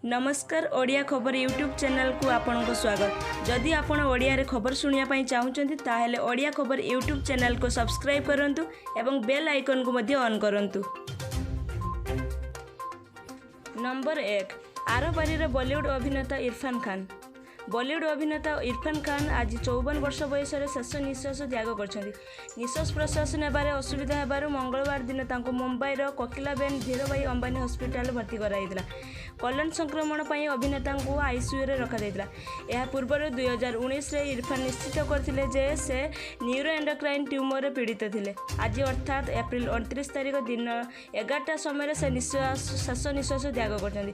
ନମସ୍କାର, ଓଡ଼ିଆ ଖବର ୟୁଟ୍ୟୁବ୍ ଚ୍ୟାନେଲକୁ ଆପଣଙ୍କୁ ସ୍ୱାଗତ। ଯଦି ଆପଣ ଓଡ଼ିଆରେ ଖବର ଶୁଣିବା ପାଇଁ ଚାହୁଁଛନ୍ତି, ତାହେଲେ ଓଡ଼ିଆ ଖବର ୟୁଟ୍ୟୁବ୍ ଚ୍ୟାନେଲକୁ ସବସ୍କ୍ରାଇବ୍ କରନ୍ତୁ ଏବଂ ବେଲ୍ ଆଇକନ୍କୁ ମଧ୍ୟ ଅନ୍ କରନ୍ତୁ। ନମ୍ବର 1, ଆରପାରିର ବଲିଉଡ୍ ଅଭିନେତା ଇରଫାନ୍ ଖାନ୍। ବଲିଉଡ୍ ଅଭିନେତା ଇରଫାନ୍ ଖାନ୍ ଆଜି 54 ବର୍ଷ ବୟସରେ ଶେଷ ନିଶ୍ୱାସ ତ୍ୟାଗ କରିଛନ୍ତି। ନିଶ୍ୱାସ ପ୍ରଶ୍ୱାସ ନେବାରେ ଅସୁବିଧା ହେବାରୁ ମଙ୍ଗଳବାର ଦିନ ତାଙ୍କୁ ମୁମ୍ବାଇର କୋକିଲାବେନ୍ ଧୀରୁଭାଇ ଅମ୍ବାନୀ ହସ୍ପିଟାଲରେ ଭର୍ତ୍ତି କରାଯାଇଥିଲା। କଲନ୍ ସଂକ୍ରମଣ ପାଇଁ ଅଭିନେତାଙ୍କୁ ଆଇସିୟୁରେ ରଖାଯାଇଥିଲା। ଏହା ପୂର୍ବରୁ 2019ରେ ଇରଫାନ୍ ନିଶ୍ଚିତ କରିଥିଲେ ଯେ ସେ ନ୍ୟୁରୋଏଣ୍ଡୋକ୍ରାଇନ୍ ଟ୍ୟୁମରରେ ପୀଡ଼ିତ ଥିଲେ। ଆଜି ଅର୍ଥାତ୍ ଏପ୍ରିଲ 29 ତାରିଖ ଦିନ 11ଟା ସମୟରେ ସେ ଶେଷ ନିଶ୍ୱାସ ତ୍ୟାଗ କରିଛନ୍ତି।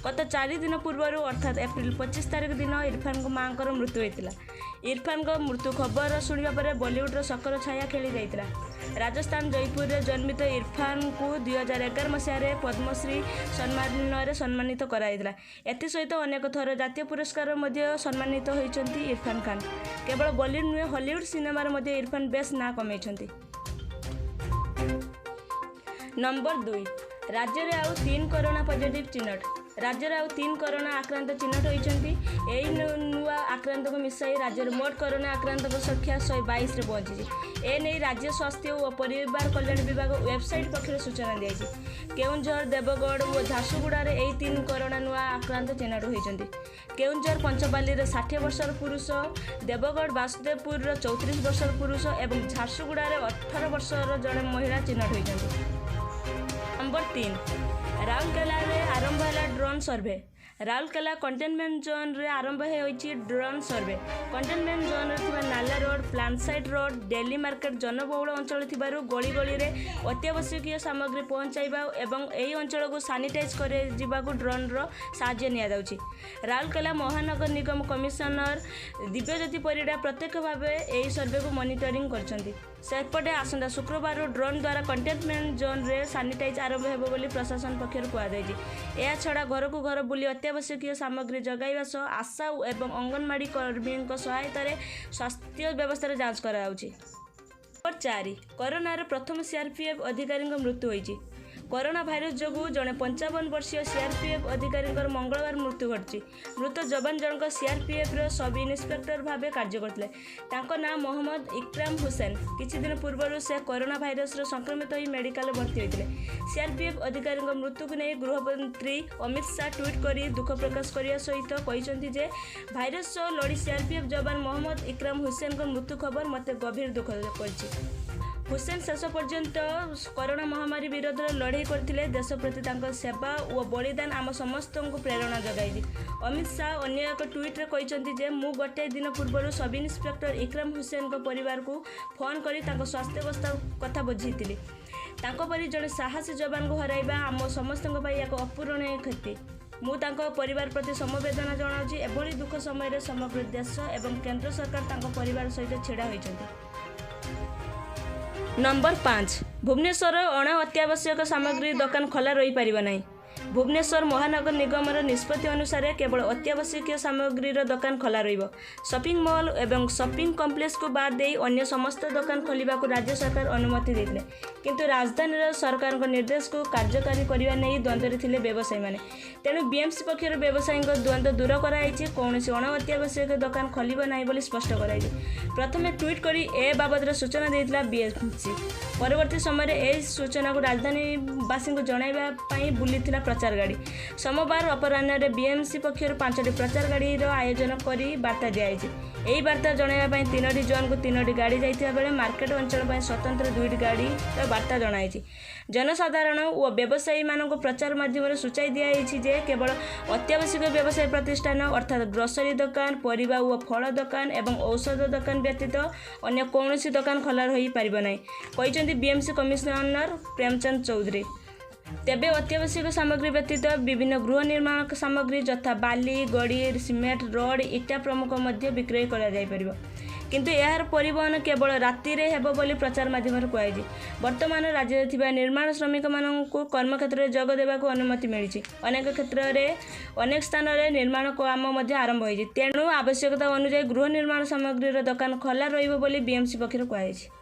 ଗତ 4 ଦିନ ପୂର୍ବରୁ ଅର୍ଥାତ୍ ଏପ୍ରିଲ 25 ତାରିଖ ଦିନ ଇରଫାନଙ୍କ ମାଆଙ୍କର ମୃତ୍ୟୁ ହୋଇଥିଲା। ଇରଫାନଙ୍କ ମୃତ୍ୟୁ ଖବର ଶୁଣିବା ପରେ ବଲିଉଡର ଶୋକର ଛାୟା ଖେଳି ଯାଇଥିଲା। ରାଜସ୍ଥାନ ଜୟପୁରରେ ଜନ୍ମିତ ଇରଫାନଙ୍କୁ 2011 ମସିହାରେ ପଦ୍ମଶ୍ରୀ ସମ୍ମାନରେ ସମ୍ମାନିତ କରାଯାଇଥିଲା। ଏଥିସହିତ ଅନେକ ଥର ଜାତୀୟ ପୁରସ୍କାର ମଧ୍ୟ ସମ୍ମାନିତ ହୋଇଛନ୍ତି ଇରଫାନ୍ ଖାନ୍। କେବଳ ବଲିଉଡ୍ ନୁହେଁ, ହଲିଉଡ୍ ସିନେମାରେ ମଧ୍ୟ ଇରଫାନ୍ ବେଶ୍ ନାଁ କମେଇଛନ୍ତି। ନମ୍ବର 2, ରାଜ୍ୟରେ ଆଉ 3 କରୋନା ପଜିଟିଭ୍ ଚିହ୍ନଟ। ରାଜ୍ୟରେ ଆଉ 3 କରୋନା ଆକ୍ରାନ୍ତ ଚିହ୍ନଟ ହୋଇଛନ୍ତି। ଏହି ନୂଆ ଆକ୍ରାନ୍ତଙ୍କୁ ମିଶାଇ ରାଜ୍ୟରେ ମୋଟ କରୋନା ଆକ୍ରାନ୍ତଙ୍କ ସଂଖ୍ୟା 122ରେ ପହଞ୍ଚିଛି। ଏନେଇ ରାଜ୍ୟ ସ୍ୱାସ୍ଥ୍ୟ ଓ ପରିବାର କଲ୍ୟାଣ ବିଭାଗ ୱେବସାଇଟ୍ ପକ୍ଷରୁ ସୂଚନା ଦିଆଯାଇଛି। କେଉଁଝର, ଦେବଗଡ଼ ଓ ଝାରସୁଗୁଡ଼ାରେ ଏହି 3 କରୋନା ନୂଆ ଆକ୍ରାନ୍ତ ଚିହ୍ନଟ ହୋଇଛନ୍ତି। କେଉଁଝର ପଞ୍ଚପାଲିରେ 60 ବର୍ଷର ପୁରୁଷ, ଦେବଗଡ଼ ବାସୁଦେବପୁରର 34 ବର୍ଷର ପୁରୁଷ ଏବଂ ଝାରସୁଗୁଡ଼ାରେ 18 ବର୍ଷର ଜଣେ ମହିଳା ଚିହ୍ନଟ ହୋଇଛନ୍ତି। ନମ୍ବର 3, ରାଉରକେଲାରେ ଆରମ୍ଭ ହେଲା ଡ୍ରୋନ୍ ସର୍ଭେ। ରାଉରକେଲା କଣ୍ଟେନମେଣ୍ଟ ଜୋନ୍ରେ ଆରମ୍ଭ ହୋଇଛି ଡ୍ରୋନ୍ ସର୍ଭେ। କଣ୍ଟେନମେଣ୍ଟ ଜୋନ୍ରେ ଥିବା ନାଲା road, plant site road, daily market ଜନବହୁଳ ଅଞ୍ଚଳ ଥିବାରୁ ଗଳି ଗଳିରେ ଅତ୍ୟାବଶ୍ୟକୀୟ ସାମଗ୍ରୀ ପହଞ୍ଚାଇବା ଏବଂ ଏହି ଅଞ୍ଚଳକୁ ସାନିଟାଇଜ୍ କରାଯିବାକୁ ଡ୍ରୋନ୍ର ସାହାଯ୍ୟ ନିଆଯାଉଛି। ରାଉରକେଲା ମହାନଗର ନିଗମ କମିଶନର ଦିବ୍ୟଜ୍ୟୋତି ପରିଡ଼ା ପ୍ରତ୍ୟକ୍ଷ ଭାବେ ଏହି ସର୍ଭେକୁ ମନିଟରିଂ କରିଛନ୍ତି। ସେପଟେ ଆସନ୍ତା ଶୁକ୍ରବାରରୁ ଡ୍ରୋନ୍ ଦ୍ୱାରା କଣ୍ଟେନମେଣ୍ଟ ଜୋନ୍ରେ ସାନିଟାଇଜ୍ ଆରମ୍ଭ ହେବ ବୋଲି ପ୍ରଶାସନ ପକ୍ଷରୁ କୁହାଯାଇଛି। ଏହାଛଡ଼ା ଘରକୁ ଘର ବୁଲି ଅତ୍ୟାବଶ୍ୟକୀୟ ସାମଗ୍ରୀ ଯୋଗାଇବା ସହ ଆଶା ଏବଂ ଅଙ୍ଗନବାଡ଼ି କର୍ମୀଙ୍କ ସହାୟତାରେ ସ୍ୱାସ୍ଥ୍ୟ ବ୍ୟବସ୍ଥାର ଯାଞ୍ଚ କରାଯାଉଛି। ନମ୍ବର 4, କରୋନାର ପ୍ରଥମ ସିଆର୍ପିଏଫ୍ ଅଧିକାରୀଙ୍କ ମୃତ୍ୟୁ ହୋଇଛି। କରୋନା ଭାଇରସ ଯୋଗୁଁ ଜଣେ 55 ବର୍ଷୀୟ ସିଆର୍ପିଏଫ୍ ଅଧିକାରୀଙ୍କର ମଙ୍ଗଳବାର ମୃତ୍ୟୁ ଘଟିଛି। ମୃତ ଯବାନ ଜଣକ ସିଆର୍ପିଏଫ୍ର ସବ୍ ଇନ୍ସପେକ୍ଟର ଭାବେ କାର୍ଯ୍ୟ କରୁଥିଲେ। ତାଙ୍କ ନାଁ ମହମ୍ମଦ ଇକ୍ରାମ ହୁସେନ। କିଛି ଦିନ ପୂର୍ବରୁ ସେ କରୋନା ଭାଇରସର ସଂକ୍ରମିତ ହୋଇ ମେଡିକାଲରେ ଭର୍ତ୍ତି ହୋଇଥିଲେ। ସିଆର୍ପିଏଫ୍ ଅଧିକାରୀଙ୍କ ମୃତ୍ୟୁକୁ ନେଇ ଗୃହମନ୍ତ୍ରୀ ଅମିତ ଶାହ ଟ୍ୱିଟ୍ କରି ଦୁଃଖ ପ୍ରକାଶ କରିବା ସହିତ କହିଛନ୍ତି ଯେ ଭାଇରସ ସହ ଲଢ଼ି ସିଆର୍ପିଏଫ୍ ଯବାନ ମହମ୍ମଦ ଇକ୍ରାମ ହୁସେନଙ୍କ ମୃତ୍ୟୁ ଖବର ମୋତେ ଗଭୀର ଦୁଃଖ କରିଛି। ହୁସେନ ଶେଷ ପର୍ଯ୍ୟନ୍ତ କରୋନା ମହାମାରୀ ବିରୋଧରେ ଲଢ଼େଇ କରିଥିଲେ। ଦେଶ ପ୍ରତି ତାଙ୍କ ସେବା ଓ ବଳିଦାନ ଆମ ସମସ୍ତଙ୍କୁ ପ୍ରେରଣା ଯୋଗାଇଛି। ଅମିତ ଶାହ ଅନ୍ୟ ଏକ ଟ୍ୱିଟ୍ରେ କହିଛନ୍ତି ଯେ ମୁଁ ଗୋଟାଏ ଦିନ ପୂର୍ବରୁ ସବ୍ ଇନ୍ସପେକ୍ଟର ଇକ୍ରାମ ହୁସେନଙ୍କ ପରିବାରକୁ ଫୋନ୍ କରି ତାଙ୍କ ସ୍ୱାସ୍ଥ୍ୟାବସ୍ଥା କଥା ବୁଝିଥିଲି। ତାଙ୍କ ପରି ଜଣେ ସାହସୀ ଯବାନଙ୍କୁ ହରାଇବା ଆମ ସମସ୍ତଙ୍କ ପାଇଁ ଏକ ଅପୂରଣୀୟ କ୍ଷତି। ମୁଁ ତାଙ୍କ ପରିବାର ପ୍ରତି ସମବେଦନା ଜଣାଉଛି। ଏଭଳି ଦୁଃଖ ସମୟରେ ସମଗ୍ର ଦେଶ ଏବଂ କେନ୍ଦ୍ର ସରକାର ତାଙ୍କ ପରିବାର ସହିତ ଛିଡ଼ା ହୋଇଛନ୍ତି। ନମ୍ବର 5, ଭୁବନେଶ୍ୱର ଅଣ ଅତ୍ୟାବଶ୍ୟକ ସାମଗ୍ରୀ ଦୋକାନ ଖୋଲା ରହିପାରିବ ନାହିଁ। ଭୁବନେଶ୍ୱର ମହାନଗର ନିଗମର ନିଷ୍ପତ୍ତି ଅନୁସାରେ କେବଳ ଅତ୍ୟାବଶ୍ୟକୀୟ ସାମଗ୍ରୀର ଦୋକାନ ଖୋଲା ରହିବ। ସପିଂ ମଲ୍ ଏବଂ ସପିଂ କମ୍ପ୍ଲେକ୍ସକୁ ବାଦ୍ ଦେଇ ଅନ୍ୟ ସମସ୍ତ ଦୋକାନ ଖୋଲିବାକୁ ରାଜ୍ୟ ସରକାର ଅନୁମତି ଦେଇଥିଲେ। କିନ୍ତୁ ରାଜଧାନୀର ସରକାରଙ୍କ ନିର୍ଦ୍ଦେଶକୁ କାର୍ଯ୍ୟକାରୀ କରିବା ନେଇ ଦ୍ୱନ୍ଦ୍ୱରେ ଥିଲେ ବ୍ୟବସାୟୀମାନେ। ତେଣୁ ବିଏମ୍ସି ପକ୍ଷରୁ ବ୍ୟବସାୟୀଙ୍କ ଦ୍ୱନ୍ଦ୍ୱ ଦୂର କରାଯାଇଛି। କୌଣସି ଅଣ ଅତ୍ୟାବଶ୍ୟକ ଦୋକାନ ଖୋଲିବ ନାହିଁ ବୋଲି ସ୍ପଷ୍ଟ କରାଯାଇଛି। ପ୍ରଥମେ ଟ୍ୱିଟ୍ କରି ଏ ବାବଦରେ ସୂଚନା ଦେଇଥିଲା ବିଏମ୍ସି। ପରବର୍ତ୍ତୀ ସମୟରେ ଏହି ସୂଚନାକୁ ରାଜଧାନୀବାସୀଙ୍କୁ ଜଣାଇବା ପାଇଁ ବୁଲିଥିଲା ପ୍ରଚାର ଗାଡ଼ି। ସୋମବାର ଅପରାହ୍ନରେ ବିଏମ୍ସି ପକ୍ଷରୁ 5ଟି ପ୍ରଚାର ଗାଡ଼ିର ଆୟୋଜନ କରି ବାର୍ତ୍ତା ଦିଆଯାଇଛି। ଏହି ବାର୍ତ୍ତା ଜଣାଇବା ପାଇଁ 3ଟି ଜୋନ୍କୁ 3ଟି ଗାଡ଼ି ଯାଇଥିବା ବେଳେ ମାର୍କେଟ ଅଞ୍ଚଳ ପାଇଁ ସ୍ୱତନ୍ତ୍ର 2ଟି ଗାଡ଼ିର ବାର୍ତ୍ତା ଜଣାଯାଇଛି। ଜନସାଧାରଣ ଓ ବ୍ୟବସାୟୀମାନଙ୍କୁ ପ୍ରଚାର ମାଧ୍ୟମରେ ସୂଚାଇ ଦିଆଯାଇଛି ଯେ କେବଳ ଅତ୍ୟାବଶ୍ୟକ ବ୍ୟବସାୟ ପ୍ରତିଷ୍ଠାନ ଅର୍ଥାତ୍ ଗ୍ରୋସରୀ ଦୋକାନ, ପରିବା ଓ ଫଳ ଦୋକାନ ଏବଂ ଔଷଧ ଦୋକାନ ବ୍ୟତୀତ ଅନ୍ୟ କୌଣସି ଦୋକାନ ଖୋଲା ରହିପାରିବ ନାହିଁ, କହିଛନ୍ତି ବିଏମ୍ସି କମିଶନର ପ୍ରେମଚନ୍ଦ ଚୌଧୁରୀ। ତେବେ ଅତ୍ୟାବଶ୍ୟକ ସାମଗ୍ରୀ ବ୍ୟତୀତ ବିଭିନ୍ନ ଗୃହ ନିର୍ମାଣ ସାମଗ୍ରୀ ଯଥା ବାଲି, ଗୋଡ଼ି, ସିମେଣ୍ଟ, ରଡ୍, ଇଟା ପ୍ରମୁଖ ମଧ୍ୟ ବିକ୍ରୟ କରାଯାଇପାରିବ। କିନ୍ତୁ ଏହାର ପରିବହନ କେବଳ ରାତିରେ ହେବ ବୋଲି ପ୍ରଚାର ମାଧ୍ୟମରେ କୁହାଯାଇଛି। ବର୍ତ୍ତମାନ ରାଜ୍ୟରେ ଥିବା ନିର୍ମାଣ ଶ୍ରମିକମାନଙ୍କୁ କର୍ମକ୍ଷେତ୍ରରେ ଯୋଗ ଦେବାକୁ ଅନୁମତି ମିଳିଛି। ଅନେକ କ୍ଷେତ୍ରରେ ଅନେକ ସ୍ଥାନରେ ନିର୍ମାଣ କାମ ମଧ୍ୟ ଆରମ୍ଭ ହୋଇଛି। ତେଣୁ ଆବଶ୍ୟକତା ଅନୁଯାୟୀ ଗୃହ ନିର୍ମାଣ ସାମଗ୍ରୀର ଦୋକାନ ଖୋଲା ରହିବ ବୋଲି ବିଏମ୍ସି ପକ୍ଷରୁ କୁହାଯାଇଛି।